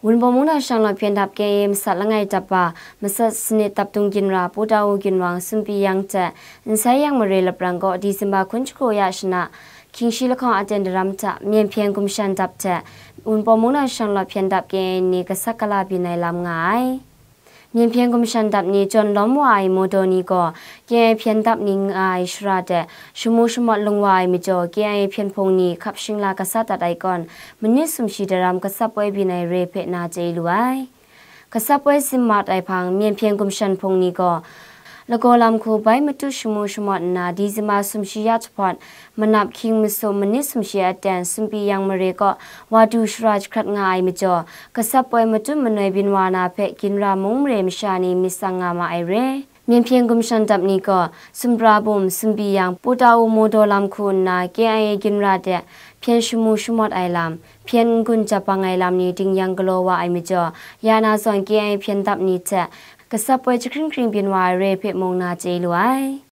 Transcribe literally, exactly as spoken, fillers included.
Wunpawng mungdan shang law hpyen dap K I A masat langai dap wa, masat sanit dap dung ginra, Pu Tawu ginwang, Sunpyi Yang hte Nsai Yang mare laprang kaw December hkun shagu ya shana, hkying shi lahkawng aten daram hta, Myen Hpyen Gumshan Dap hte Wunpawng mungdan shang law hpyen dap K I A ni gasat gala byin ai lam nga ai. Myen Hpyen Gumshan Dap ni jawn lawm wa ai mawdaw ni gaw, K I A hpyen dap ni nga ai shara de, shamu shamawt lung wa ai majaw, K I A hpyen hpung ni hkap shingla gasat dat ai kawn, manit sumshi daram gasat poi byin ai re hpe na chye lu ai. Gasat poi zim mat ai hpang, Myen Hpyen Gumshan Hpung ni gaw, lagaw lam hku bai matut shamu shamawt nna, December sumshi ya jahpawt, manap hkying masum manit sumshi aten Sunpyi Yang mare kaw wa du shara jahkrat nga ai majaw, gasat poi matut manoi byin wa na hpe ginra mung mare masha ni myit tsang nga ma ai re. Myen Hpyen Gumshan Dap ni gaw, Sumprabum, Sunpyi Yang, Pu Tawu mawdaw lam hku nna, K I A ginra de hpyen shamu shamawt ai lam, hpyen n-gun jabang ai lam ni ding yang galaw wa ai majaw, ya na zawn K I A hpyen dap ni hte gasat poi jahkring hkring byin wa ai re hpe mung na chye lu ai.